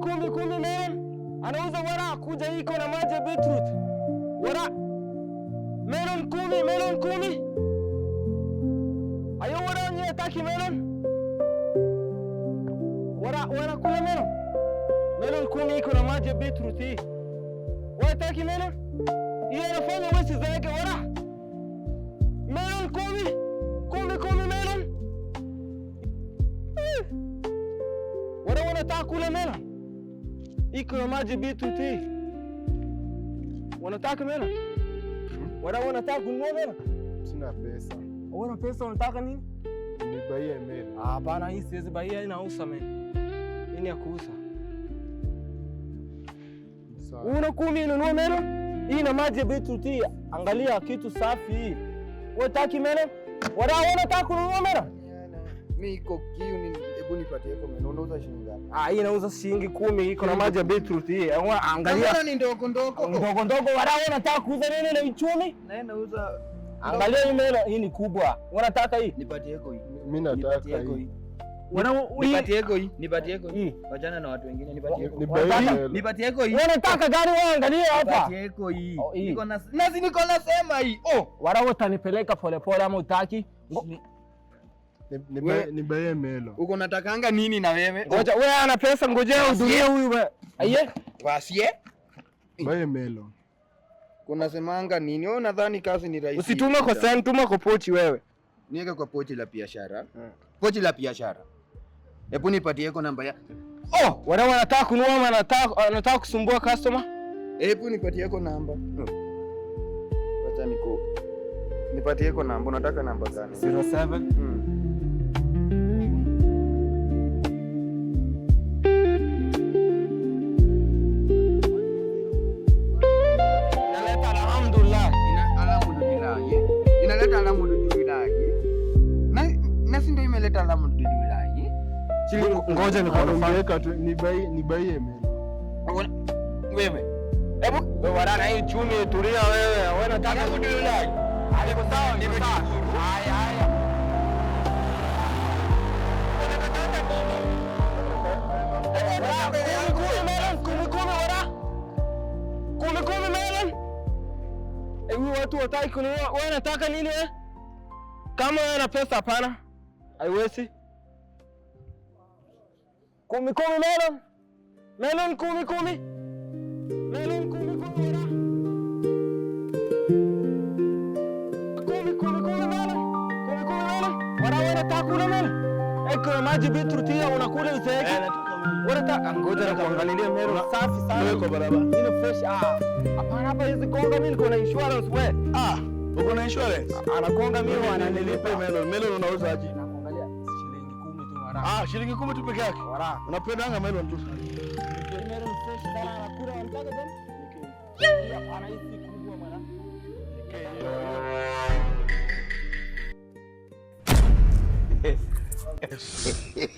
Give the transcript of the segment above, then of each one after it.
Kumi kumi melon. Anauza wara kuja iko na maji ya beetroot. Wara melon 10, melon 10. Ayo wara nye taki melon. Wara wara kula melon. Melon 10 iko na maji ya beetroot hii. Wewe taki melon? Hiyo anafanya wewe sizaeke wara. Melon 10. 10 10 melon. Eh. Wara wanataka kula melon. Iko na maji beetroot hii. Wanataka melon? Wara wanataka kununua melon? Sina pesa. Wana pesa wanataka nini? Nibaie melon. Ah, hapana, hii siwezi baia, hii nauza men. Hii ni ya kuuza. Sawa. Una 10 nunua melon? Hii na maji ya beetroot hii. Angalia kitu safi hii. Wewe taki melon? Wara wanataka kununua melon? Mi iko kiu ni hebu nipatie iko melon. Unauza shilingi ngapi? Ah, hii inauza shilingi 10 iko na maji ya beetroot hii. Angalia. Mbona ni ndogo ndogo? Ndogo ndogo wara wanataka kuuza nini na uchumi? Na yeye nauza. Angalia hii melon, hii ni kubwa. Wanataka hii. Nipatie iko hii. Mimi nataka Nipatie iko hii. hii. Wana Nipatie iko hii. Nipatie iko hii. hii. Wachana na watu wengine nipatie iko. Nibaie Wanataka- melon. Nipatie iko hii. Wanataka gani wewe angalia hapa. Nipatie iko hii. Oh, hii. Niko na nasi niko nasema hii. Oh. Wara utanipeleka polepole ama utaki? Nibaie melon. Uko natakanga nini na wewe? Ngoja wewe ana pesa, ngojea hudumie huyu wewe. Aye. Wasie? Baie melon. Kunasemanga nini? Wewe unadhani kazi ni rahisi? Usitume kwa send, tuma kwa pochi wewe. Niweke kwa pochi la biashara. Pochi la biashara. Hebu nipatie iko namba ya. Oh, wale wanataka kununua ama wanataka kusumbua customer? Hebu nipatie iko namba. Wacha niko. Nipatie iko namba. Unataka namba gani? 07 Inaleta alhamdulillah. Ina alhamdulillah. Inaleta alhamdulillah. Na na si ndio imeleta alhamdulillah. Ngoja Ungeweka tu nibaie melon. Wewe. Hebu wewe wala na hii chumi tulia wewe. Wewe unataka Alhamdulillah. Aliko sawa, niko sawa. Haya haya. 10 10 melon, 10 10 wara. 10 10 melon. Hebu watu wataki kununua. Wewe unataka nini wewe? Kama wewe una pesa hapana. Haiwezi. 10 10 melon. Melon 10 10. Melon 10 10 wara. 10 10 10 melon. 10 10 melon. Wara wewe unataka kula melon? Eko maji beetroot hiyo unakula uzeeke. Unataka ngoja na kuangalilia melon safi sana. Ndio iko barabara. Ile fresh ah. Hapana hapa hizi konga mimi niko na insurance we. Ah, uko na insurance? Anakonga mimi Nipe wananilipa. melon. Melon unauza aje? Nakuangalia shilingi 10 tu wara. Ah, shilingi 10 tu peke yake. Wara. Unapendanga melon tu. Melon fresh sana anakula wanataka gani? Hapana hii si kubwa bwana.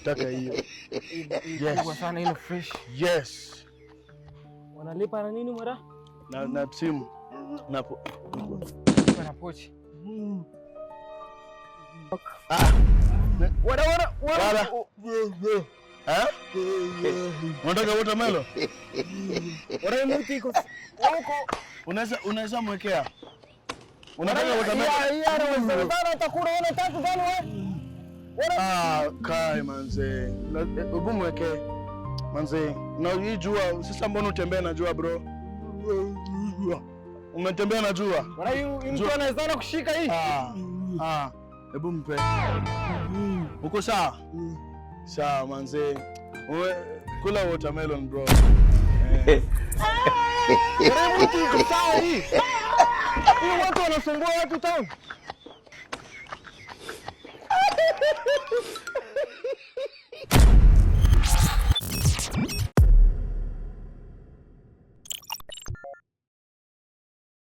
Taka hiyo. Hii kubwa sana ile fresh. Yes. Wanalipa na nini mwara? Na simu. Na Lipa na pochi. Ah. Wara wara wara. Wara. Eh? Unataka watermelon? Wara mti iko huko. Unaweza mwekea. Unataka watermelon? Hii anaweza sana atakula wewe unataka gani wewe? Ah, kai manze. Hebu mwekee. Manze, na hii jua, sasa mbona utembee na jua bro? Umetembea na jua? Wara hii mtu anaweza kushika hii. Ah, ah, hebu mpe. Uko sawa? Sawa manze. Uwe, kula watermelon bro. Eh. Wara mtu iko sawa hii. Hii watu wanasumbua watu town.